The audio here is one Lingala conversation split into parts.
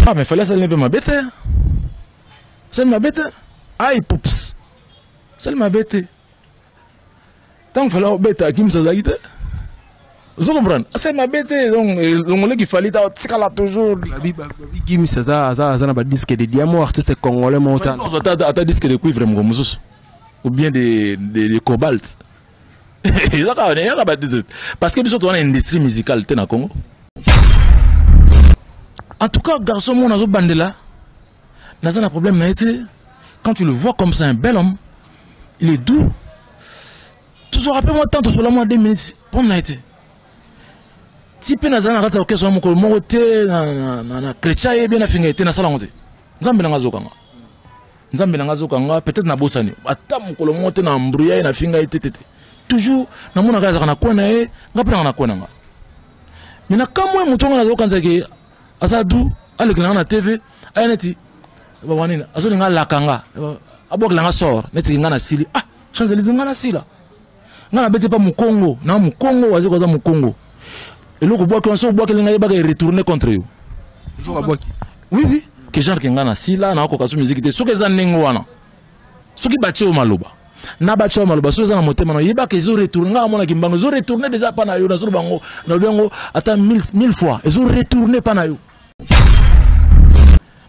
Ah mais Fally asali mpe mabe te. Asali mabe te. Ai pups. Asali mabe te. Ntango Fally obeta Gims azalaki te. Ozo comprendre? Asali mabe te donc longoleki Fally ta tikala toujours. Babi Gims aza aza aza na ba disque de diamant artiste congolais moko ta. Ata ata disque de cuivre moko mosusu ou bien de cobalt. Eza kaka eyaka ba titre parce que biso toza na industrie musicale te na Congo. En tout cas, garçon mon nazo bandela naza na problème na ye te. Quand tu le vois comme ça, un bel homme, il est doux. Toujours rappelle moi tant tosola moi 2 minutes problème na ye te. Ti mpe nazala na kati ya orchestre mokolo moko te na chrétien ye bien nafinga ye te, nasala yango te. Nzambe na nga azokanga. Nzambe na nga azokanga, peut-être nabosani. Ata mokolo moko te na embrouilla ye nafinga ye te te te. Toujours namonaka azalaka na coin na ye, nga mpe nanga na coin na nga. Mais na kamwe moto nga nazokanisa ke aza du alekela nga na TV, aya neti baba nini azolinga alaka nga, abwakela nga sort neti nga nasili. Ah, Champs-Élysées nga nasila. Nga nabeti pa mokongo, na mokongo wazi koza mokongo. Eloko bwaki wana soki obwakeli nga yebaka e retourner contre yo. Soki abwaki. Oui oui, que genre ke nga nasila na koka so musique te. Soki eza ndenge wana. Soki batie yo maloba. Na batie yo maloba soki eza na motema na yebaka ezo retourner nga amonaki mbango ezo retourner déjà pa na yo nazoloba bango nalobi yango ata mille fois ezo retourner pa na yo.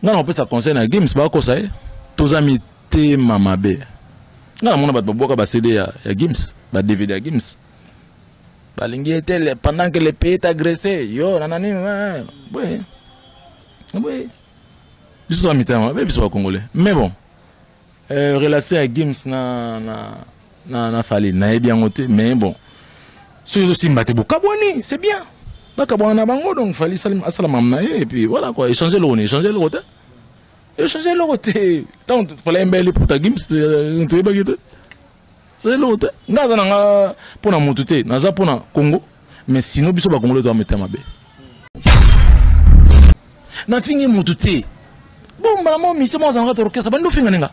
Nga na kopesa conseil na Gims bakosa ye toza mitema mabe. Nga namona bato babwaka ba CD ya Gims, ba DVD ya Gims. Balingi ete pendant que le pays est agressé, yo na nani ouais. Ouais. Biso toza mitema mabe biso ba Congolais. Mais bon, relation ya Gims na Fally nayebi yango te, mais bon. Soki ezosimba te bokabwani, c'est bien. Bakabwana na bango donc Fally asala mamu na ye et puis voilà quoi, échanger eloko ni échanger eloko te. Échanger eloko te. Tant Fally ayembeli liputa Gims toyebaki te. C'est eloko te. Nga aza na nga mpona motu te, naza mpona Congo, mais sinon biso ba Congolais toza mitema mabe. Nafingi motu te. Bon, mbala moko mission moko azalaka orchestre, bando finga ninga.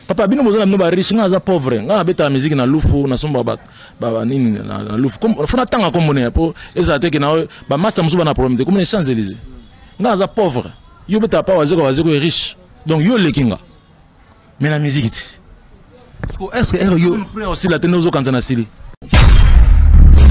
Papa bino bozala bino ba riche, nga aza pauvre, nga abeta musique na lufu, na somba ba nini na lufu. Comme fona tanga kombo ne po ezala te ke na ba master musuba na problème te, comme les Champs-Élysées. Nga aza pauvre. Yo beta pa wazeko wazeko est riche. Donc yo lekinga. Mais la musique te. Est-ce que yo frère aussi la tende ozo kanza na sili.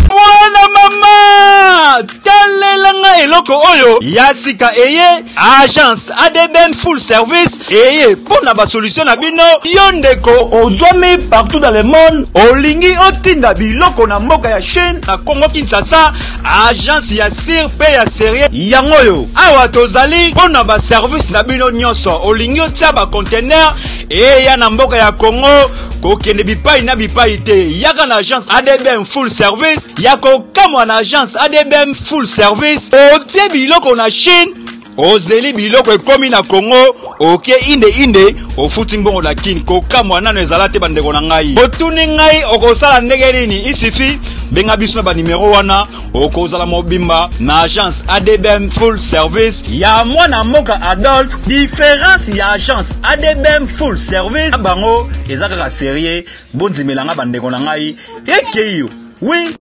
Mwana mama talela nga eloko oyo ya sika eye agence ADBM full service eye mpo na basolution na bino. Yo ndeko ozwami partout dans le monde, olingi otinda biloko na mboka ya Chine na Congo Kinshasa, agence ya sir pe ya serie yango oyo. Awa tozali mpo na baservice na bino nyonso. Olingi otia ba container eya na mboka ya Congo, kokende bipai na bipai te, yaka na agence ADBM full service. Ya kokamwa na agence ADBM full service, otie biloko na Chine, ozeli biloko ekomi na Congo, oke inde inde, ofuti mbongo na Kin. Kokamwa nano ezala te bandeko na ngai. Otuni ngai okosala ndenge nini? Il suffit benga biso na ba numero wana, okozala mobimba na agence ADBM full service ya mwana mboka Adolphe. Différence ya agence ADBM full service na bango eza kaka sérieux. Bondimela nga bandeko na ngai, ekeyo oui.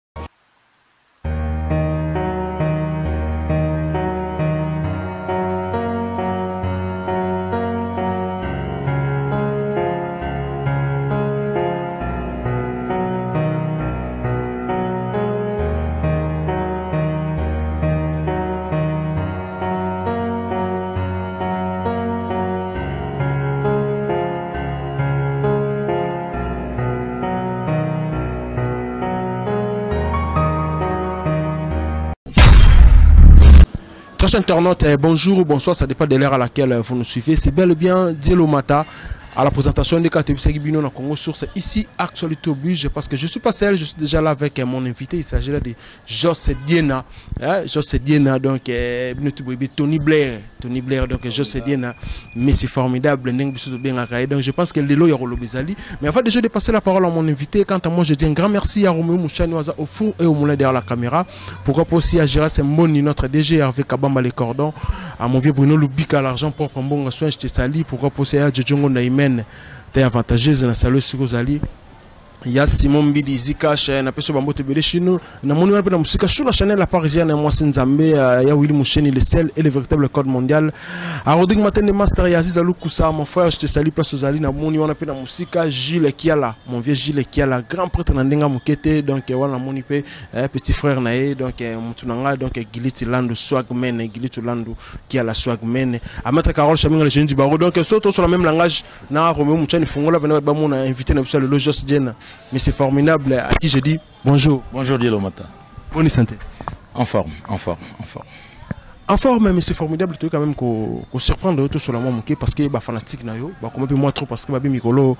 Chers internautes, bonjour ou bonsoir, ça dépend de l'heure à laquelle vous nous suivez. C'est bel et bien Dielo Mata à la présentation des quatre épisodes Bino na Congo Source. Ici, actualité oblige parce que je suis pas seul, je suis déjà là avec mon invité. Il s'agit là de Jos Diena. Hein, Jos Diena, donc, Bino Tuboyebi, Tony Blair. Tony Blair, donc Jos Diena. Mais c'est formidable, Ndenge biso tobengaka ye. Donc je pense que lelo ya koloba ezali. Mais avant déjà de passer la parole à mon invité, quant à moi, je dis un grand merci à Roméo Mouchani Waza au four et au moulin derrière la caméra. Pourquoi pas aussi à Gérard Mboni, notre DG, Hervé Kabamba les cordons, à mon vieux Bruno Lubika, l'argent propre, Mbonga soin, je te salue. Pourquoi pas aussi à Djodjongo Naimen, t'es avantageuse, na salut Sikozali. Ya Simon Mbidi Zikash, napesi yo bambote ebele chino. Namoni wana mpe na mosika Shula Chanel la Parisienne, ya mwasi Nzambe, ya Willy Musheni, le sel et le véritable code mondial. A Rodrigue Matende Master, ya Aziz Alukusa, mon frère, je te salue, place ozali. Namoni wana mpe na mosika Gilles Kiala, mon vieux Gilles Kiala, grand prêtre na ndenga mokete. Donc wana namoni mpe petit frère na ye, donc mutu na ngai, donc Giliti Landu Swagman, Giliti Landu Kiala Swagman. A maître Carole Chaminga, le génie du barreau. Donc surtout sur le même langage na Romeo Mouchani Fongola, bena bamona invité na biso lelo Jos Diena, mais c'est formidable, à qui je dis bonjour. Bonjour Dielo Mata. Bonne santé. En forme, en forme, en forme. En forme, mais c'est formidable, tu quand même qu'on surprendre tout sur la moke parce que ba fanatique na yo, ba comment moi trop parce que ba mikolo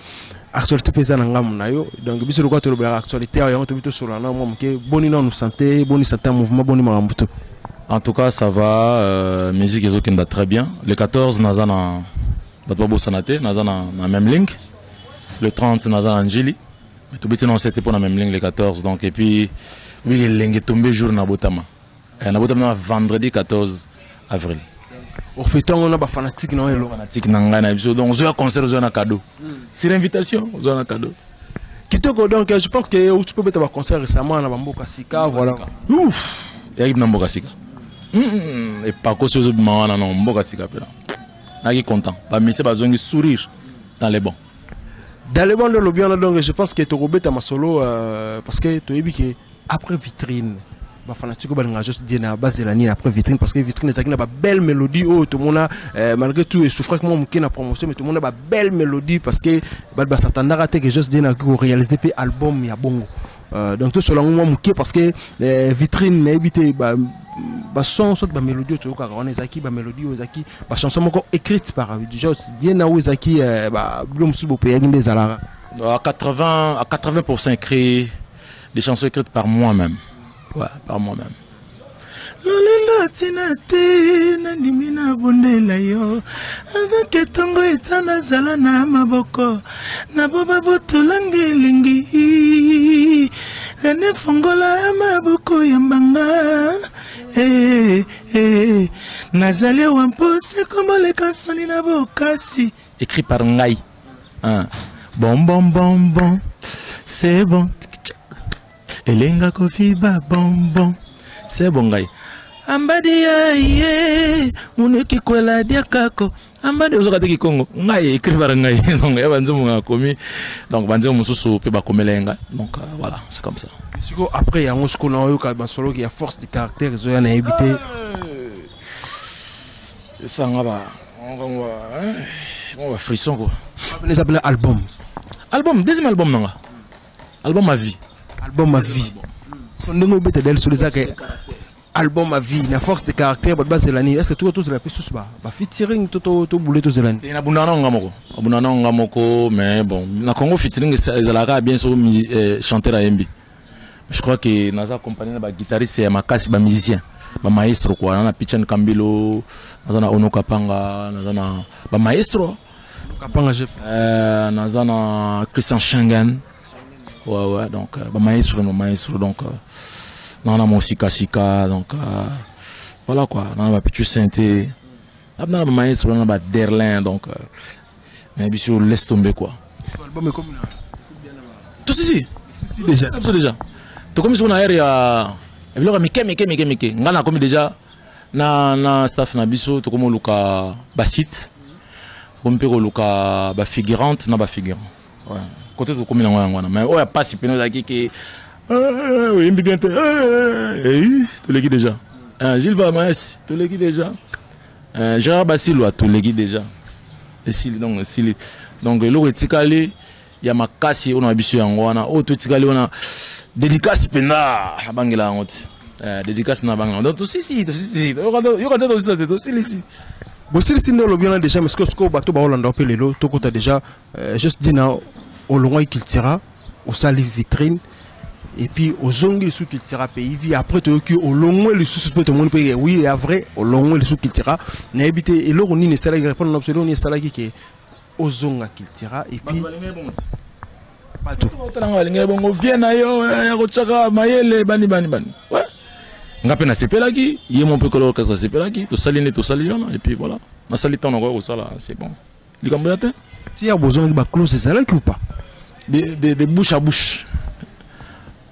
actualité pesa na ngamu na yo. Donc biso lokwa to ba actualité ya to bito sur la moi moke, bonne non santé, bonne santé mouvement, bonne marambuto. En tout cas, ça va, musique ezokenda très bien. Le 14 naza na bato babosana te, naza na même link. Le 30 naza na Njili. Tobeti na 7 pour na même link le 14, donc et puis oui elenge tombé jour na botama. Na botama na vendredi 14 avril. Au fait on a ba fanatique na yo. Fanatique na ngai na biso, donc zo ya concert, zo na cadeau. Sur invitation, zo na cadeau. Kitoko, donc je pense que tu peux mettre ba concert récemment na bamboka sika, voilà. Ouf, ya na mboka sika. Et pas ko sozo bima wana non mboka sika pela. Naki content. Ba mise bazongi sourire dans les bons. Dans les bons de l'obien, donc je pense que tu robeta masolo, parce que tu es que après vitrine ba fanatique ba linga juste dire na base de l'année après vitrine, parce que vitrine ezaki na ba belle mélodie oh tout le monde a, malgré tout et souffrait que moi moké na promotion, mais tout le monde a ba belle mélodie parce que ba ba s'attendra à que juste dire na ko réaliser pe album ya bongo. Donc tout cela moi moké parce que vitrine na évité ba ba son soit ba mélodie to ka on ezaki ba mélodie ezaki ba chanson moko écrite par juste dire na ezaki, ba blom sous bo pe ngi zala. À 80, à 80% écrit des chansons écrites par moi-même. Ouais, par moi-même. Lolendo tina te nandimi na bondela yo avec etongo etana zala na maboko na boba botolangi elingi ene fongola ya maboko ya mbanga. Eh, eh, nazali awa mpo se komboleka soni na bokasi. Écrit par ngai. Hein. Bon, bon, bon, bon, c'est bon. Elenga kofi ba bon, bon, c'est bon ngai. Ambadi ya ye, munuki kwela diakako. Ambadi ozoka te kikongo. Ngai écrit par ngai. Donc ya banzembo nga komi. Donc banzembo mosusu pe bakomela ngai. Donc voilà, c'est comme ça. Siko après yango siko na oyoka ba solo qui a force de caractère ezo ya na éviter. Ça nga ba, on va, hein, on va frisson quoi. Les appelle album. Album, deuxième album nanga. Album ma vie. Album ma vie. Son ndongo bete del sur les actes. Album ma vie, la force de caractère, ba base de l'année. Est-ce que toi, tous la plus ba, ba featuring, tout, tout, tout boulé, tous l'année. Et na bunda na ngamoko. Bunda na ngamoko, mais bon, na Congo featuring, ça, ezalaka bien sûr, chanteur à MB. Je crois que naza accompagné na ba guitariste ya makasi, ba musicien, ba maestro quoi, na Pichan Kambilo, naza na Ono Kapanga, naza na ba maestro. Kapanga, je Naza na Christian Schengen. Ouais, ouais, donc ba maestro, ba maestro, donc non, non, moi aussi, Kasika, donc voilà quoi, non, ma petite synthé. Ah, non, ma maestro, non, ma Derlin, donc mais bien sûr, laisse tomber quoi. L'album est comme là. Tout si, si. Si, déjà. Tout déjà. Tout comme si on a air, il y a, il y a Mike, Mike, Mike, Mike. Nga na comme déjà, na, na staff na biso, tout comme on luka ba site, comme pe luka ba figurante, na ba figurant. Ouais. Côté tout comme na ngwana, mais oh, y a pas si peine qui qui oui, bien te, tous les qui déjà. Gilles Vamès, tous les qui déjà. Gérard Basilwa, tous les qui déjà. Et si, donc, si, donc, l'eau est tikali, il y a ma casse, on a bisu en wana, oh, tout tikali, on a dédicace penda, bangela en haute. Dédicace na bangela. Donc, tout si, si, tout si, si. Yo, quand, yo, quand, tout si, tout si, si. Bon, si, si, nous, le bien déjà, mais ce que, ce que, bateau, bah, Hollande, on peut les lots, tout côté déjà, juste dit, na, au loin, il tira, au salle vitrine. Et puis, au zongi, le sous qu'il tira pays vie. Après, tu es au long, le sous, tout le monde peut dire, oui, c'est vrai, au long, le sous qu'il tira. N'a évité, et là, on est installé, répondre, on est installé qui est au zonga qu'il tira. Et puis, pas tout. Viens, na yo, ya kotsaka, mayele, bani, bani, bani. Ouais. Nga pe na sepelaki, ye mo pe kolo orchestre sepelaki, to sali ne, to sali yona, et puis voilà. Na sali temps, on va ça là, c'est bon. Likambo ya te? Ti ya besoin ba close ezalaki ou pas? De bouche à bouche.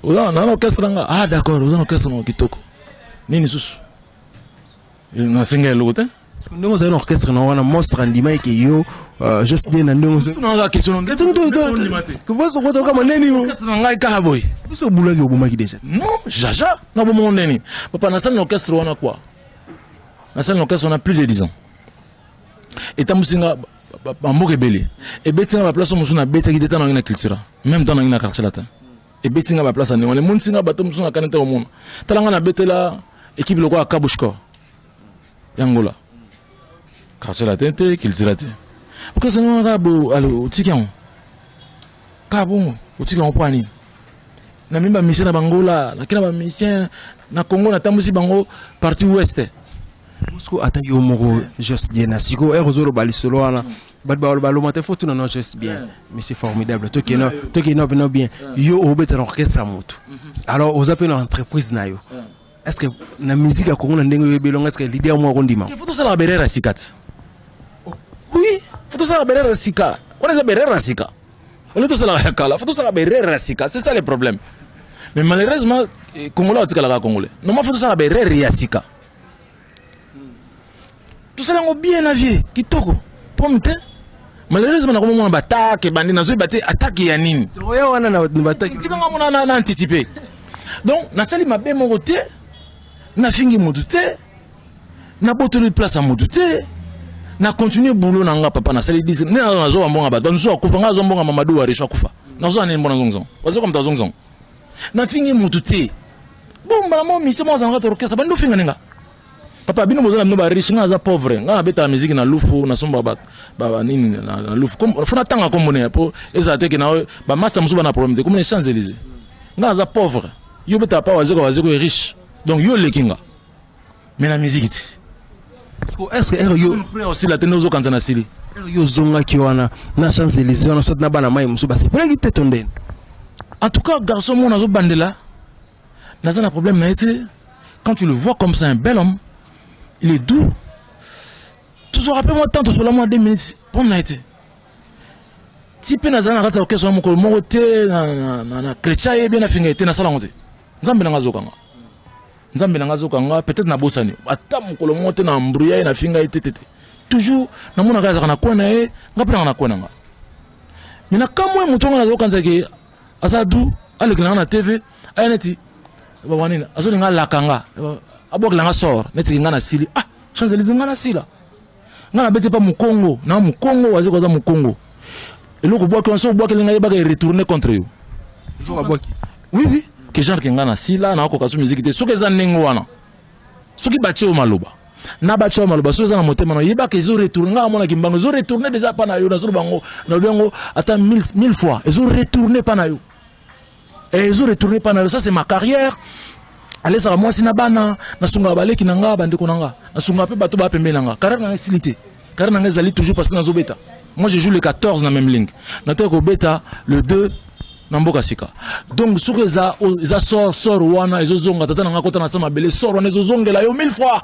Oza na orchestre na nga. Ah d'accord, oza na orchestre na kitoko. Nini susu? Nasenga eloko te. Ndenge ozali na orchestre na wana, monstre andima eke yo Jos Bien na ndenge Tunanga question. Kama neni? Orchestre na ngai kaka boye. Biso obulaki, obomaki déjà. Non, jaja nabomongo ndeni. Papa, nasali na orchestre wana quoi, nasali na orchestre wana plus de 10 ans. Etambusi nga bamboka ebele, ebeti nga baplace mosusu nabetaki te. Ntango nangi na Cultura, même ntango nangi na Quartier Latin, ebeti nga baplace ya ndenge wana, emonisi nga bato mosusu nakani te komona. Tala nga, nabetela équipe lokola Kabushkor ya Ngola, Quartier Latin te, Cultura te. Orchestre ngo kaka bo, alo otiki yango kaka bongo, otiki yango mpo ya nini? Namemi bamusicien na bangola, nake na bamusicien na Congo, natambusi bango partie ouest. Siko ata yo moko Jos Bien, na sikoyo ere ozoloba lisolo wana, bato baloba loma te. Faut tuna no Jos Bien, monsieur formidable, tokende pena bien. Yo obeta na orchestre ya motu, alors oza mpe na entreprise na yo. Est ce que na musique ya Congo, na ndenge oyebi elongo, est ce que leader moko akondima? Faut tosalaka berere ya sika ti. Oui, faut tosalaka berere ya sika. Wana eza berere ya sika. Ole tosalaka ya kala, faut tosalaka berere ya sika. C'est ça le problème. Mais malheureusement, Congolais atikalaka Congolais. Normal, faut tosalaka berere ya sika. Tosala yango bien na vie kitoko pomme te. Malheureusement, nakomomona batake ebandi, nazoyeba te atake ya nini. Oya wana na bataki. Tikanga mona na anticiper. Donc nasali mabe moko te, nafingi motu te, nabotoli place ya motu te, na continue boulot na nga. Papa, nasali 10 nde nazwa mbongo bato bamosusu akufa. Nga azwa mbongo Mamadou Warisho akufa, nazwa nini? Mbona zongzong wazoka moto azongzong. Nafingi motu te. Bon, mbala mo mise mo azalaka orchestre, bandi ofinga ninga. Papa, bino boza na bino bariche, nga naza pauvre. Nga nabetaka musique na lufu, nasomba banini na lufu. Faut natanga kombo ne po ezala te ke na bamasta mosusu bana problème te. Komona Champs Élysées, nga naza pauvre. Yo betaka pa Wazeko, Wazeko est riche, donc yo oleki nga, mais na musique te. Est ce que ere yo frère osila te nde ozokanza na sili? Ere yo ozongaki wana na Champs Élysées wana, soit na bana mai mosusu basepelaki te to ndeni? En tout cas, garçon mo nazobandela, naza na problème na ye te. Quand tu le vois comme ça, un bel homme, il est doux. Tozwaka mpe mwa temps, tosola mwa 2 minutes, problème na ye te. Ti mpe nazala na kati ya orchestre wana, mokolo moko te na chrétien ye bien, nafinga ye te, nasala yango te. Nzambe nanga azokanga, Nzambe nanga azokanga. Peut-être nabosani, ata mokolo moko te na embrouilla ye, nafinga ye te, te te. Toujours namonaka azalaka na coin na ye, nga mpe nanga na coin na nga. Mais na kamwe, moto wana nazokanzaki aza du alekela nga na TV, aya neti baba nini, azolinga alaka nga, abwakela nga sort neti nga na sili. Ah, Champs Élysées, nga na sila, nga nabeti pa mokongo na mokongo. Wazeko aza mokongo. Eloko bwaki wana, so obwakeli nga, yebaka eretourne contre yo. Oui, ke genre ke nga na sila, nakokoka so musique te. Soki eza ndenge wana, soki batie yo maloba na batie yo maloba, soki eza na motema na, yebaka ezo retourne. Nga amonaki mbango, ezo retourne déjà mpa na yo. Nazoloba yango, nalobi yango ata mille fois, ezo retourne mpa na yo, ezo retourne mpa na yo. Ça, c'est ma carrière. Alesaka mwasi na bana, nasungaka baleki na nga, bandeko na nga, nasungaka mpe bato baa pembeni na nga. Carrière na nga esili te, carrière na nga ezali toujours, parce que nazobeta. Moi, je joue le 14 na même ligne, natoki kobeta le 2 na mboka sika. Donc soki eza sort wana ezozonga, tata na nga kota na sa mabele, sort wana ezozongela yo mille fois.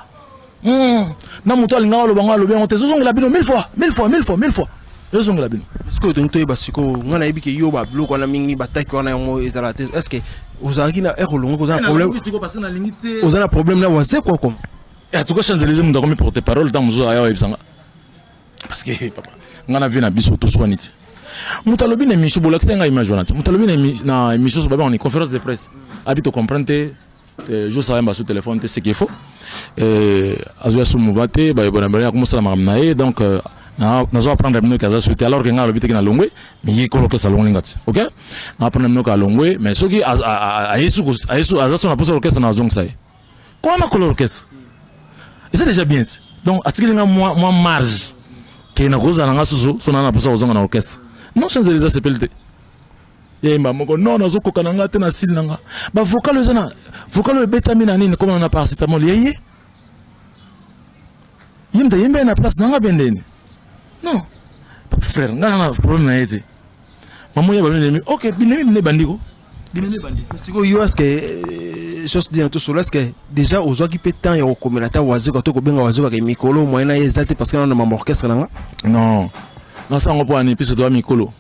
Na moto alingaka aloba ngo, alobi yango te, ezozongela bino mille fois, mille fois, mille fois, mille fois, ezozongela bino. Sikoyo tongi toyeba sikoyo, ngai nayebi ke yo babiloko wana mingi, bataki wana, yango ezala te. Est ce que ozalaki na ere olongoki, oza na problème, oza na problème na Wazekwa koma? En tout cas, Champs Élysées, moto akomi porte parole ntango mosusu aya oyebisanga, parce que papa, ngai na vie na biso toswani te. Moto alobi na émission, bolakisa ngai image wana te. Moto alobi na émission, so babengani conférence de presse, abi tocomprendre te, jour sayamba sur téléphone te, ce qu'il faut azwa sumuba te, akomosala makambo na ye. Donc nazo apprendre bino ke aza su te, alors ke ngai alobi teke na longwe, mais ye kolo orchestre alongoli nga ti. Ok, na apprendre bino ke alongwe, mais soki aza so na posa orchestre, na azongisa ye kona kolo orchestre, eza déjà bien ti. Donc atikeli nga mwa marge ke nakozala nga susu so na posa kozonga na orchestre. Non, Champs Élysées asepeli te, yayemba moko. Non, nazokoka na nga te na sile na nga. Bavocal eza na vocal oyo ebetami na nini, koma na paracétamol. Ye ye moto ayembi ye na place na nga mpe ndeni. Non frère, nga na problème na ye te. Mamo ye babinemi, ok, binemi bine bandiko, binemi bandi. Sikoyo yo, est ce que chose dina tosolo, est ce que déjà ozwaki mpe temps ya kokomela ata Wazekwa to kobenga Wazekwa ke mikolo moyen na ye eza te, parce que nano mambo orchestre na nga? Non, nasango mpo ani biso toya mikolo.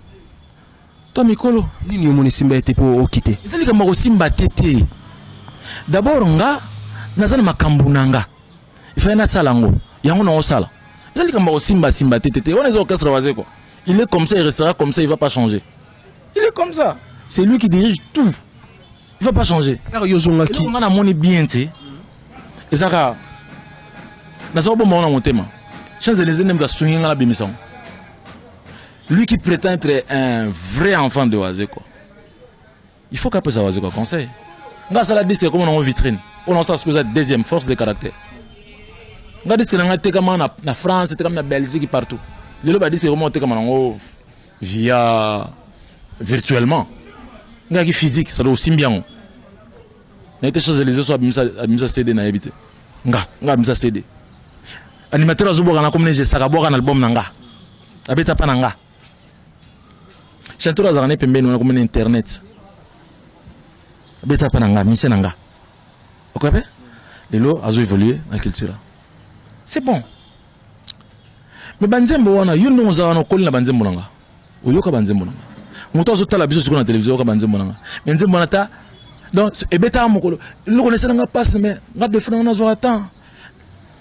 To mikolo. Nini omoni esimba ye te mpo okite? Eza likambo ya kosimba te te. D'abord nga naza na makambo na nga. Ifale nasala yango. Yango na osala. Eza likambo ya kosimba simba te te te. Wana eza orchestre Wazekwa. Il est comme ça, il restera comme ça, il va pas changer. Il est comme ça. C'est lui qui dirige tout. Il va pas changer. Car yo zongaki. Nga na moni bien te. Ezaka naza kobomba ngo na motema. Champs-Élysées nde moto asungi nga nabimisa ngo. Lui qui prétend être un vrai enfant de Wazekwa. Il faut qu'apesa Wazekwa conseil. Nga asala disque ekoma nango vitrine. Oyo naosala sikoyo eza deuxième force de caractère. Nga disque na nga etekama na, na France, etekama na Belgique partout. Lelo ba disque ekoma otekama nango via virtuellement. Nga ki physique, ça doit osimbi yango. Na ete Champs-Élysées so abimisa abimisa CD na yebi te. Nga, nga abimisa CD. Animateur azoboka na komne jesaka boka na album na nga. Abeta pa na nga. Chanteur azalaka ne pembeni wana komona internet. Abeta pa na nga, mise na nga. Okoya pe? Lelo azo évoluer na culture. C'est bon. Mais banzembo wana yo ndongo ozala wana okoli na banzembo na nga. Oyoka banzembo na nga. Moto azotala biso sikoyo na télévision oyoka banzembo na nga. Mais nzembo wana ta donc ebetaka mokolo eloko na esala nga passe mais nga defo na nga nazwaka temps.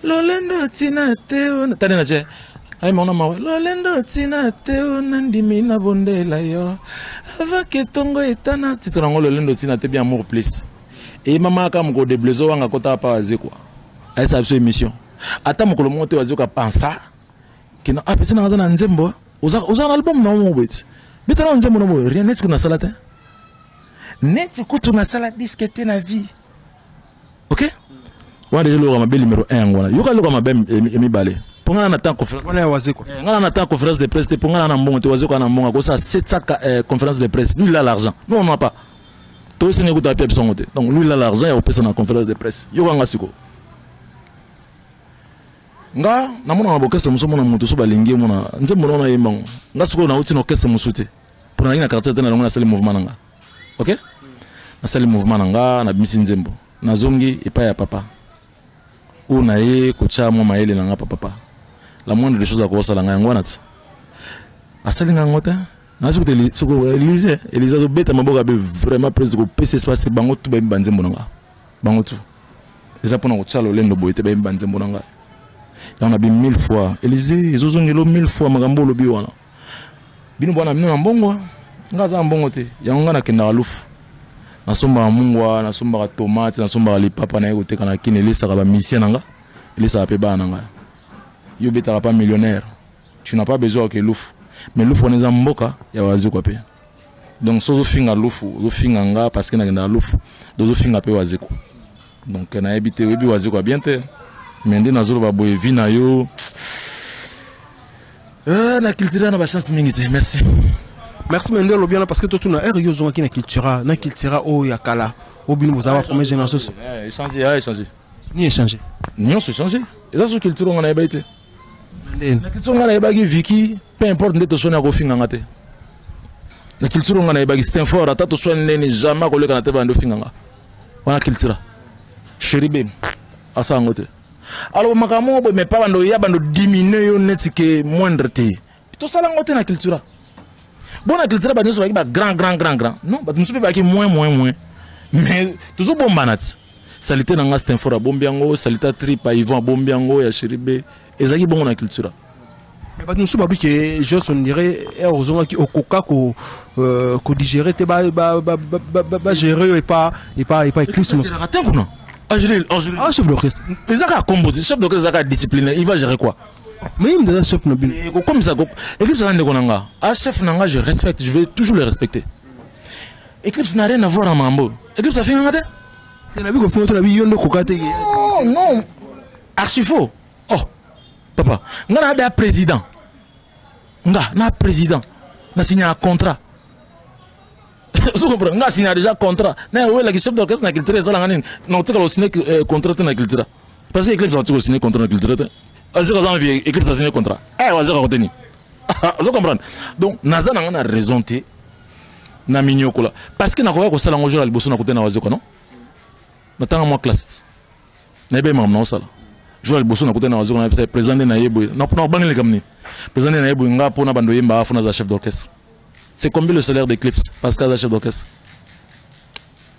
Lolendo tina te ona tani na je ay mona mawe lolendo tina te ona ndimi na bondela yo avant que tongo etana titre nango lolendo tina te bien amour plus et mama ka moko de blezo wanga kota pa wazekwa ayesa biso émission ata mokolo moko te wazekwa pensa kina ah petit na na nzembo oza oza na album na mo beti beta na nzembo na mo rien neti kuna sala te neti kutu na sala disque te na vie. Ok, wana deja eloko mabe numéro 1 yango wana. Yoka eloko mabe ya mibale mpo nga na temps conférence wana ya Wazekwa. Nga na temps conférence de presse te mpo nga na mbongo te. Wazekwa na mbongo akosala 700 conférence de presse. Lui il a l'argent, nous on n'a pas. Tosengi kuta apia biso yango te. Donc lui il a l'argent ya kopesa na conférence de presse. Yoka nga sikoyo nga namona na bokese mosusu mona moto so balingi omona nzembo na wana yemba ngo. Nga sikoyo nauti na orchestre mosusu te mpo nazalaki na quartier te na longo nasali mouvement na nga. Ok, nasali mouvement na nga, nabimisi nzembo, nazongi epai ya papa oyo na ye kotya mwa mayele na nga pa papa. La moindre des choses akosala nga yango wana ti asali nga yango te. Nazi kuta soko Elise Elise azobeta maboko abe vraiment presque kopesa espace bango tu bayembi banzembo na nga bango tu eza mpona kotya lolendo boye te bayembi banzembo na ngai yango nabi mille fois Elise ezozongelo mille fois makambo olobi wana bino bwana bino na mbongo nga aza na mbongo te yango nga nakendaka lufu nasombaka mungwa nasombaka tomate nasombaka lipapa naye koteka na kini elesaka bamisien na nga elesaka mpe bana na ngai. Yo obetaka pa millionnaire, tu n'as pas besoin ke lufu mais lufu wana eza mboka ya Wazekwa mpe. Donc so ozofinga lufu ozofinga nga parce que nakendaka lufu donc ozofinga mpe Wazekwa. Donc nayebi te oyebi Wazekwa bien te mais nde nazoloba boye vi na yo na culture na bachance mingi te. Merci. Merci mais nde olobi wana parce que totuna ere yo ozongaki na cultura na cultura oyo ya kala oyo bino bozala ba première génération. Échanger, ah, échanger. Ni échanger. Nyonso échanger. Eza so culture nga nayebaki te. Na culture nga nayebaki Vicky, peu importe nde toswani akofinga nga te. Na culture nga nayebaki c'est un fort ata toswani nini jamais akoleka na te bando finga nga. Wana culture. Chéri bem asala yango te. Alors makambo moko boye mais pas bando ya bando diminuer yo neti ke moindre te. Tosala yango te na culture. Bon na culture ba nyonso bayaki ba grand grand grand grand. Non, bato mosusu mpe bayaki moins moins moins. Mais tozobombana ti. Salite na nga c'est un fort abombi yango, salite trip ya Yvon abombi yango ya Chéri B. Ezalaki bongo na culture. Mais bato mosusu babi ke Jos on dirait ozongaki okoka ko ko digérer te ba ba ba ba ba gérer yo epa epa epa Eclipse mosusu. Te kuna. Ah, gérer, ah, gérer. Ah, chef d'orchestre. Ezaka kombo, chef d'orchestre ezaka discipline, il va gérer quoi? Mais il me donne chef na bino. Comme ça, Eclipse aza ndeko na nga. Ah, chef na nga, je respecte, je vais toujours le respecter. Eclipse n'a rien à voir na mambo. Eclipse afinga nga te? Te na bi kofinga to na bi yo nde okoka te. Non, non. Archi faux. Oh, papa, nga na da président. Nga na président. Na signé un contrat. Vous comprenez? Nga signé déjà contrat. Na ouais la chef d'orchestre na culture ezala nga nini? Na otika lo signé contrat te na culture. Parce que Eclipse a signé contrat na culture te. Azika za envie Eclipse a signé contrat. Eh wazaka koteni. Vous comprenez? Donc naza na nga na raison te na minyokola parce que nakoka kosala ngo jour ya liboso na kote na Wazekwa non? Natanga mwa classe. Nayebi makambo na osala. Jour ya liboso na kote na Wazekwa na président nde na ye boye. Na na obangeli kamni. Président nde na ye boye nga mpona bando yemba afuna za chef d'orchestre. C'est combien le salaire d'Eclipse parce qu'aza chef d'orchestre?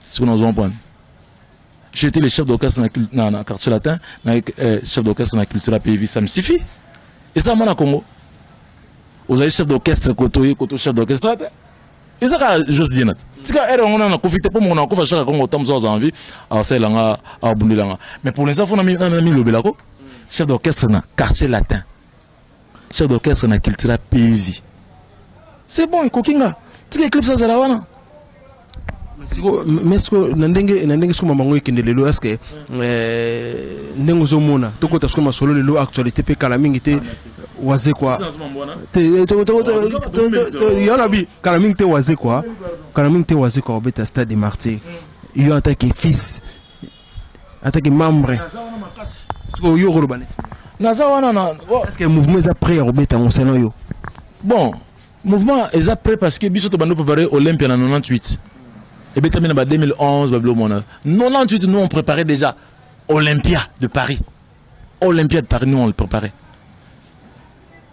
Sikoyo nazwa point. J'étais le chef d'orchestre na quartier latin, na chef d'orchestre na culture PV, ça me suffit. Eza mwana Congo. Ozali chef d'orchestre koto ye koto chef d'orchestre te. Eza kaka Jos Diena te. Tika ere yango na nakufi te mpo moko nakufa chaque Congo ntango mosusu aza envie asalela nga abundela nga. Mais pour l'instant faut na milobelako chef d'orchestre na quartier latin. Chef d'orchestre na culture PV. C'est bon ekoki nga. Tika Eclipse azala wana. Mais siko na ndenge siko mamango ekende lelo, est-ce que ndenge ozomona tokota siko masolo lelo actualité pe kala mingi te Wazekwa te yo na bi kala mingi te Wazekwa kala mingi te Wazekwa obeta stade des Martyrs yo en tant que fils, en tant que membre, siko yo koloba neti naza wana na est-ce que mouvement eza prêt ya kobeta yango selon yo? Bon, mouvement eza prêt parce que biso tobandi préparer Olympia na 98 ebetami na ba 2011 babilo mona 98. Nous, on préparait déjà Olympia de Paris. Olympia de Paris, nous, on le préparait.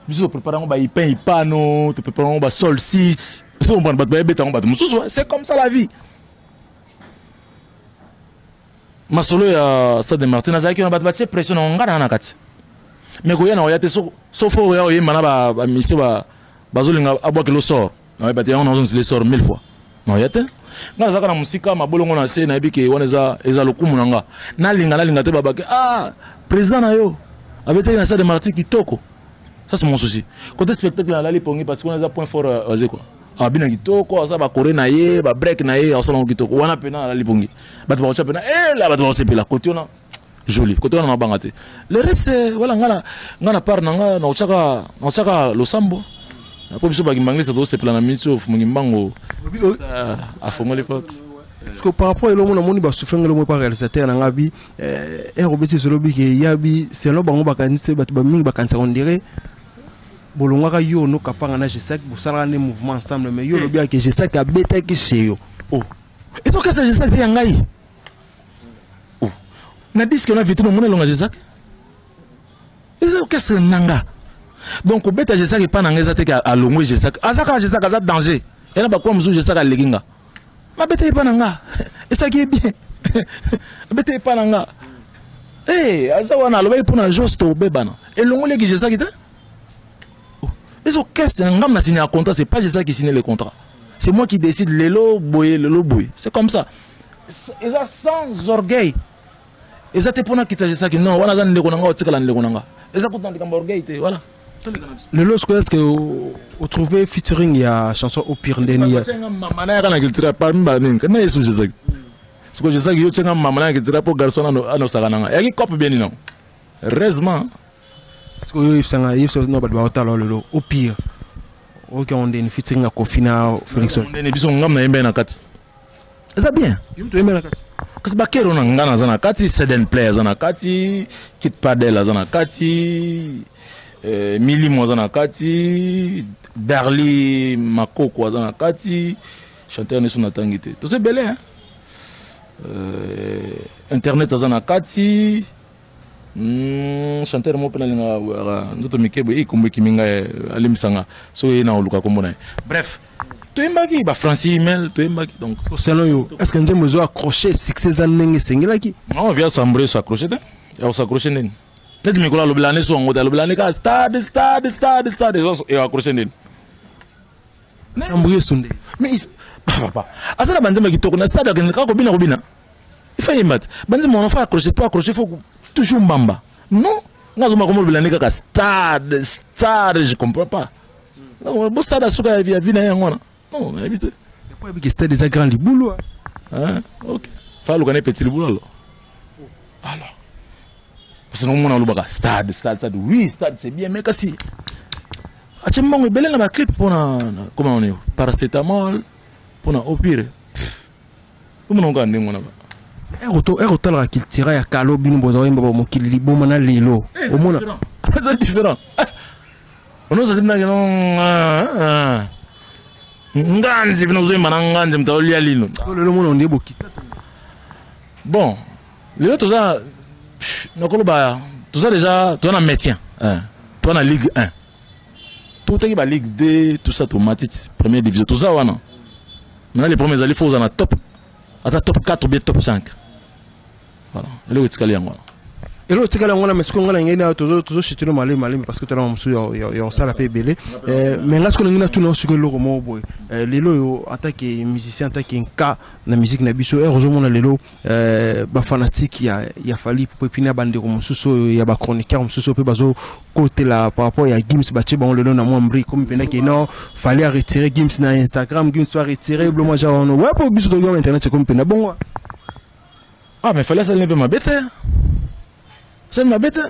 Biso topréparé yango baipin ipano, topréparé yango basol 6. Biso comprendre bato bayebeta yango bato mosusu. C'est comme ça la vie. Masolo ya Stade de Martyrs, nazalaki wana, bato batie pression na nga na kati, mais koya na oya te sauf oya oyemba na bamisio bazolinga abwakela sort. Nayeba te yango nazonzela sort mille fois na oya te. Nga nazalaka na mosika, mabolongo na se, nayebi ke wana eza lokumu na nga. Nalinga te babake ah président na yo abetaki na Stade de Martyrs kitoko. Ça, c'est mon souci. Côté spectacle, nalali pongi parce que wana eza point fort aze quoi, abina kitoko, aza bakore na ye, babreak na ye, asala yango kitoko. Wana mpena alali pongi, bato bakotya mpena ela, bato bakosepela côté wana joli, côté wana mabanga te. Le reste, voilà, nga na part na nga naotiaka losambo po biso bakimbangliste tozosepela na miniti oyo fumungi mbango afongoli porte. Parce que par rapport elongo namoni basouffle elongo pa réalisateur na nga bi ere obeti ezolobi ke ya bi selon bango bakanisi te, bato bamingi bakanisaka on dirait bolongwaka yo no Kapanga na Gesac, bosalaka nde mouvement ensemble, mais yo olobi ake Gesac abetaki chez yo. Oh, ezokesa Gesac te ya ngai. Oh, na disque na vitrine omona elonga Gesac, eza orchestre nanga. Donc kobeta Gesac epa na ngai eza te ke alongwe. Gesac aza kaka Gesac, aza danger ena bakuwa mosusu. Gesac aleki nga, mabeta epa na nga esalaki ye bien, abeta epa na nga. Eh, aza wana alobaki mpo na Jos tobebana elongoli eki Gesac te. Eza orchestre ngam na signé un contrat, c'est pas Gesac qui signe le contrat, c'est moi qui décide lelo boye, lelo boye, c'est comme ça. Eza sans orgueil, eza te mpona kita Gesac, non, wana aza ndeko na nga, otikala ndeko na nga, eza kuta likambo orgueil te, voilà. Lelo sikoyo, est ce que otrouve featuring ya chanson au pire ndeni ya mama na yaka na culture parmi banini na yesu Gesac? Sikoyo Gesac, yo tienga mama na culture mpo garçon anosaka na nga yaki cope bien nino, heureusement. Sikoyo oyebisanga, yebisa no bato baotala lelo, au pire oyoki yango ndeni, featuring ya Kofi na Félix? Ndeni biso ngam na yembe na kati eza bien. Yo moto oyembe na kati? Kasi bakero na nga naza na kati, Seden Play aza na kati, Kit Padel aza na kati, Milimo aza na kati, Darli Makoko aza na kati, chanteur nyonso natangi te, toza ebele hein? Internet aza na kati, chanteur moko mpe nalinga nzoto mike boye, ekombo ekimi ngai, alimbisanga soki ye na oluka kombo na ye. Bref, toyembaki bafrancis email, toyembaki donc. Selon yo, est ce que nzembo ezo accroché, succès eza ndenge esengelaki? Non, via sambre so accroché te, ya kosaccroche ndeni? Neti mikolo alobela ne so yango te, alobela ne kaka stade, stade, stade, stade, ezo accroché ndeni? Sambre yesu nde. Mais papa aza na banzembo ya kitoko na stade, akende kaka kobina kobina, il faut yemba te banzembo wana, faut accrocher. Po accrocher, faut toujours mbamba. Non, nga azomaka komolobela nde kaka stade, stade, je comprends pas. Bo stade asuka ya vie na ye yango wana, non, nayebi te. Po yebi ke stade eza grand libulu. Hein? Ok, fa aluka ne petit libulu alors parce que nomona alobaka stade, stade, stade. Oui, stade c'est bien, mais kasi atie mbongo ebele na baclip mpona comment on est paracétamol mpona opire omona kaka ndenge wana. Ere otalaka cultura ya kalo, bino boza oyemba bamokili liboma na lelo omona? Eza différent. Onozali ndenge nganzi bino ozoyemba na nganzi, moto aolia lino. Lelo omona ondie bokita. Bon, lelo toza, nakoloba toza déjà, toza na maintien, toza na Ligue 1. Totaki ba Ligue 2, tout ça, tomati première division, toza wana. Maintenant les premiers ezali, faut ozala na top, ata top 4 ou bien top 5. Voilà, eloko etikali yango wana. Eloko etikali yango wana. Mais sikoyo, ngai na ngai na tozoshitino malemi malemi, parce que tona mosusu ya kosala mpe ebele. Mais ngai sikoyo nangi natuna sikoyo eloko moko boye. Lelo oyo, en tant que musicien, en tant que nka na musique na biso, ere ozomona lelo bafanatike ya Fally, et puis na bandeko mosusu oyo ya bachroniqueur mosusu oyo mpe bazokotela par rapport ya Gims, batie bango lelo na mwa mbri komi mpena ke non, Fally aretire Gims na Instagram, Gims aretire biloko mwa genre wana. Ouais, po biso toki internet ekomi mpena bongo. Ah, mais Fally asali mpe mabe te, asali mabe te.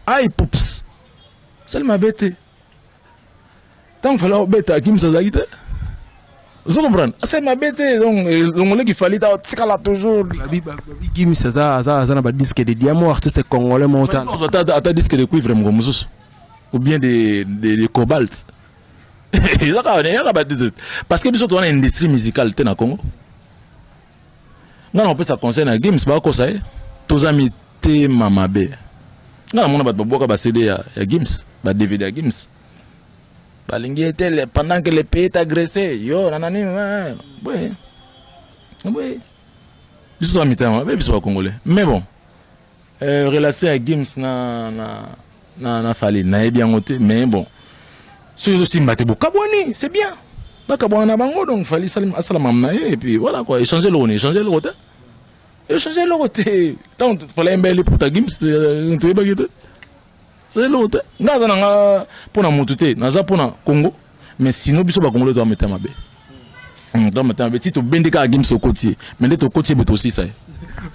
Ai pups, asali mabe te. Ntango Fally obeta, Gims azalaki te. Ozo comprendre, asali mabe te. Donc longoleki Fally ta tikala toujours. Babi Gims aza na badisque de diamant, artiste congolais moko ta. Ata disque de cuivre moko mosusu ou bien de cobalt, eza kaka, eyaka batitre, parce que biso toza na industrie musicale te na Congo. Nga na kopesa conseil na Gims, bakosa ye, toza mitema mabe. Nga namona bato babwaka baCD ya Gims, baDVD ya Gims. Balingi ete pendant que le pays est agressé, yo na nani boye boye. Biso toza mitema mabe, biso bacongolais. Mais bon, relation ya Gims na Fally, nayebi yango te. Mais bon, soki ezosimba te, bokabwani, c'est bien, bakabwana na bango. Donc Fally asala mamu na ye, et puis voilà quoi. Échanger eloko ni échanger eloko te, échanger eloko te. Ntango Fally ayembeli liputa, Gims toyebaki te. Eza eloko te. Nga aza na nga mpo na motu te, naza mpo na Congo. Mais sinon, biso bakongolo toza mitema mabe, toza mitema mabe. Ti tobendi kaka Gims, tokoti ye, mais nde tokoti ye boye, tosisa ye.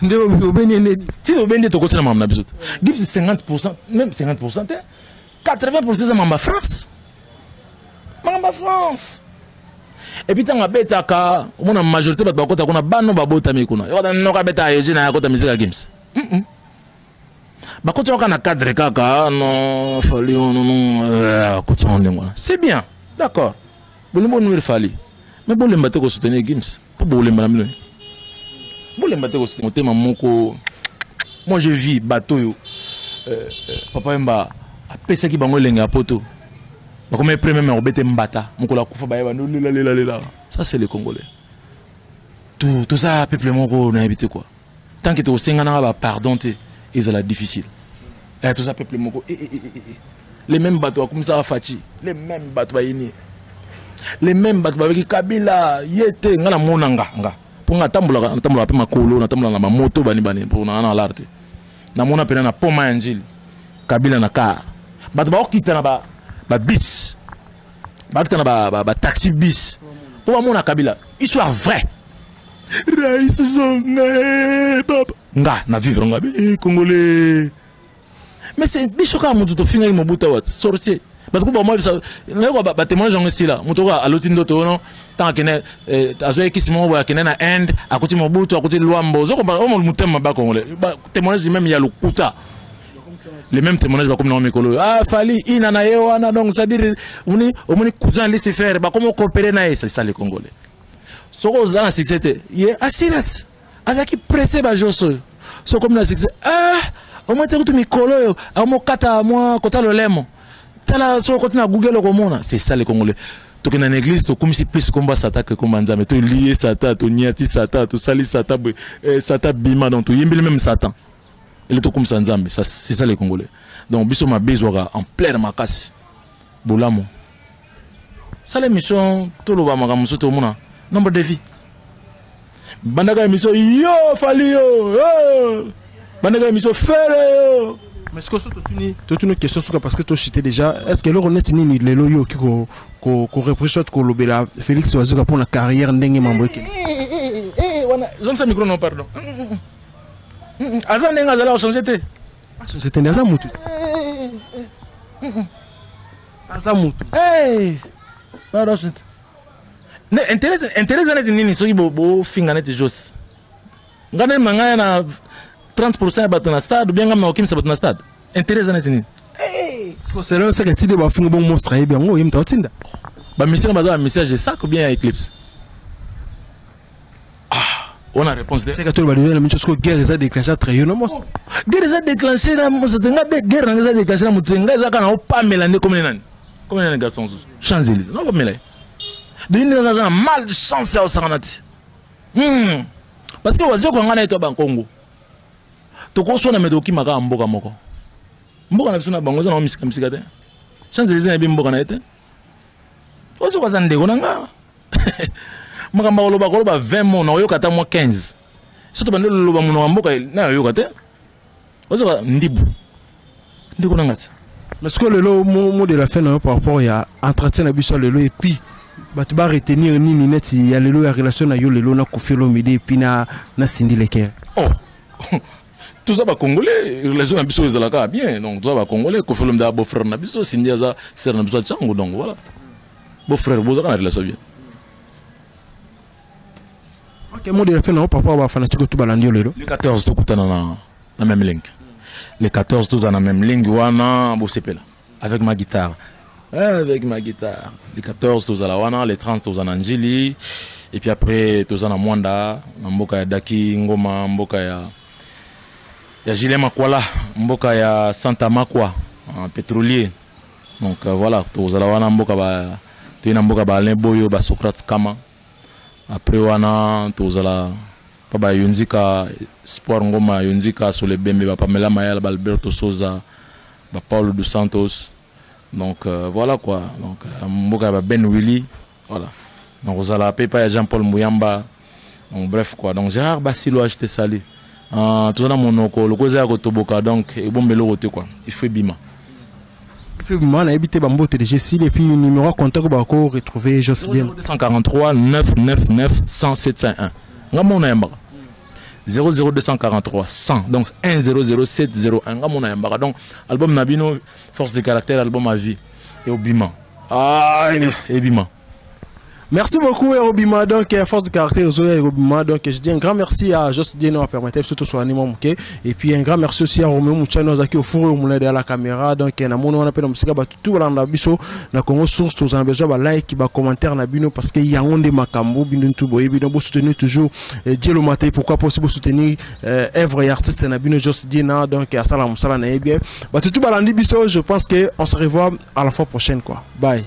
Nde obendi nde? Ti tobendi, tokoti na makambo na biso te. Gims, 50, même 50 te, 80 eza makambo ya France, makambo ya France. Et puis ntango abetaka, omona majorité bato bakota kuna, bano babotami kuna. Yokata noko abetaka yeji na akota musique ya Gims. Bakoti kaka na cadre kaka, non Fally, non non, akoti yango ndenge wana, c'est bien, d'accord. Bolingi bonuire Fally, mais bolemba te kosoutenir Gims, mpo bolemba na bino, bolemba te kosoutenir motema moko. Moi je vis bato oyo Papa Yemba apesaki bango elenge ya poto, bakomi premier me kobete mbata. Mokolo akufa, bayeba lela lela lela. Ça, c'est les Congolais. Toza peuple moko, nayebi te quoi. Tant que tokosenganaka bapardon te, ezala difficile. Toza peuple moko, les mêmes bato bakomisaka Fatshi, les mêmes bato bayini, les mêmes bato babeki Kabila ye te. Nga namona nga mpo nga natambolaka, natambolaka mpe makolo, natambolaka na bamoto bani bani, mpo na na lar te. Namona mpena na poma ya Njili, Kabila na car, bato bakokita na babus, bakita na bataxi bus mpo bamona Kabila. Histoire vraie, rais zonga papa. Nga na vivre nga congolais, mais c'est biso kaka moto tofingaki Mobutu awa, sorcier. Bato ko bamwa bisa nayoka batémoignage yango esila. Moto oyo aloti ndoto ono, ntango akende, azwaki kisi moko boye, akende na Inde, akuti Mobutu, akuti Lwambo. Ozokomprendre oyo motema mabe congolais. Témoignage même ya lokuta, les mêmes témoignages bakomi nango mikolo oyo. Ah, Fally ina na ye wana, donc c'est à dire omoni, omoni cousin Lucifer, bakomi okopere na ye. C'est ça les Congolais. Soki oza na succès te, ye asila ti azalaki pressé bajos oyo. Soki okomi na succès, ah, omoi te kutu mikolo oyo akomokata mwa kota lolemo. Tala, soki okoti na Google, okomona. C'est ça les Congolais. Tokende na église, tokumisi plus komba Satan ke komba Nzambe. Tolie Satan, toniati Satan, tosali Satan boye, Satan bima. Donc toyembeli même Satan ele tokumisa Nzambe. C'est ça les Congolais. Donc biso mabe ezwaka en pleine makasi. Bolamu sala émission, toloba makambo mosusu, tomona nombre de vie. Bandaka émission yo Fally, yo bandaka émission Ferre yo. Mais ce que totuni, totuni question suka, parce que tochite déjà: est ce que eloko neti nini lelo yo oki koreproche soit kolobela Félix Wazekwa mpona carrière, ndenge mambo ekende? Wana zongisa micro. Non, pardon, aza ndenge azala, kochange te. C'était aza mutu, aza mutu. Pardon, intérêt eza neti nini soki bofinga neti Jos? Nga nde ma ngai na 30 ya bato na stade, ou bien nga ma okimisa bato na stade, intérêt eza neti nini? Selon seke tinde bafinga bongo, monstre ayebi yango, ye moto aotinda. Bamisien baza bamessage de sac ou bien ya éclipse. Ah, on a réponse de seke toloba lelo na miso, siko guerre eza déclenché entre yo na monstre? Guerre eza déclenché na monstre te. Nga guerre nanga eza déclenché na moto te. Nga eza kaka na opamela nde komene nani. Comme nani garçon mosusu Champs Élysées nakomela ye. Donc nde naza na mal chance ya kosangana te. Parce que Wazekwa ngai na ye to bankongo tokoswana, me tokima kaka mboka moko. Mboka na biso na bango eza nango misika misika te. Champs Élysées nayebi mboka na ye te. Wazekwa aza ndeko na nga. Makambo akoloba, koloba 20 mots, na oyoka ata mwa 15. Soki tobandi loloba monoko ya mboka na yoyoka te. Wazekwa ndibu ndeko na nga te. Mais ce que lelo, mot de la fin na yo par rapport ya entretien na biso ya lelo, et puis bato ba retenir nini neti ya lelo ya relation na yo lelo na Koffi Olomide et puis na Cindy Le Cœur? Oh, toza bacongolais, relation na biso ezalaka bien. Donc toza bacongolais. Koffi Olomide aza beau-frère na biso, Cindy aza sœur na biso ya ntango. Donc voilà, beau-frère, bozaka na relation bien. Ok, mot de la fin na yo par rapport à bafanatique to balandi yo lelo? Le 14 tokutana na même link. Le 14 toza na même link wana, bosepela avec ma guitare, avec ma guitare. Le 14 tozala wana, le 30 toza na Njili, et puis après toza na Mwanda, na mboka ya Daki Ngoma, mboka ya Julien Makwala, mboka ya Santa Makwa, un pétrolier. Donc voilà, tozala wana, mboka ba toye na mboka ba Alain Boyo, ba Socrate Kama. Après wana tozala pa ba Yonzika Sport, Ngoma Yonzika Solebembe, ba Pamela Mayala, ba Alberto Soza, ba Paulo dos Santos. Donc voilà quoi. Donc mboka ya ba Ben Willy, voilà. Donc ozala pe pa ya Jean-Paul Muyamba. Donc bref quoi. Donc Gérard Basilo, je te salue. Toza na monoko loko eza ya kotoboka, donc ebombela eloko te quoi, il faut ebima. Effectivement, nayebi te, bambote déjà esili, et puis numéro ya contact bako retrouver Jos Dien? 243 999 100 701. Nga mona yambaka 00243 100, donc 100701. Nga mona yambaka. Donc album na bino Force de caractère, album à vie, ebima. Ah, ebima. Merci beaucoup, Erobima. Donc, force de caractère, Zoya Erobima. Donc, je dis un grand merci à Jos Dieno à permettre surtout sur Moke. Et puis, un grand merci aussi à Romeo Mouchano Zaki au four au moulin derrière la caméra. Donc, na mono on appelle musika ba tout la biso na Congo Source, tous en besoin ba like, ba commentaire na bino, parce que yango nde makambo bino tout boye bino bo soutenir toujours Dielo Maté, pourquoi possible soutenir œuvre et artiste na bino Jos Diena. Donc à sala musala na bien. Ba tout balandi biso, je pense que on se revoit à la fois prochaine quoi. Bye.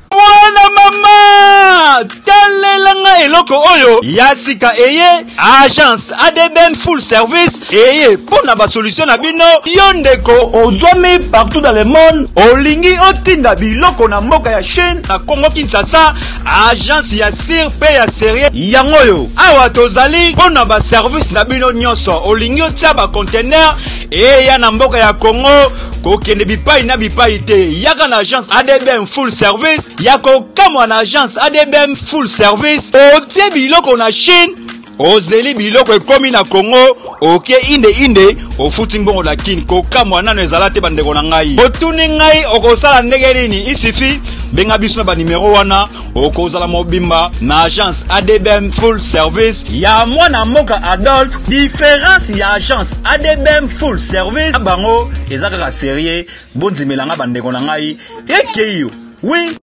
Mwana mama, talelanga eloko oyo ya sika eye. Agence ADBM Full Service eye mpo na basolution na bino. Yo ndeko ozwami partout dans le monde, olingi otinda biloko na mboka ya Chine, na Congo Kinshasa, agence ya sûr mpe ya sérieux yango oyo. Awa tozali mpo na baservice na bino nyonso. Olingi otia baconteneur eya na mboka ya Congo, kokende bipai na bipai te, yaka na agence ADBM Full Service. Ya kokamwa, na agence ADBM Full Service, otie biloko na Chine, ozeli biloko ekomi na Congo, oke inde inde, ofuti mbongo na Kini. Kokamwa nano ezala te. Bandeko na ngai, otuni ngai okosala ndenge nini? Isifi benga biso na banimero wana, okozala mobimba na agence ADBM Full Service ya mwana mboka Adolphe. Différence ya agence ADBM Full Service na bango eza kaka sérieux. Bondimelanga, bandeko na ngai, ekei yo wi.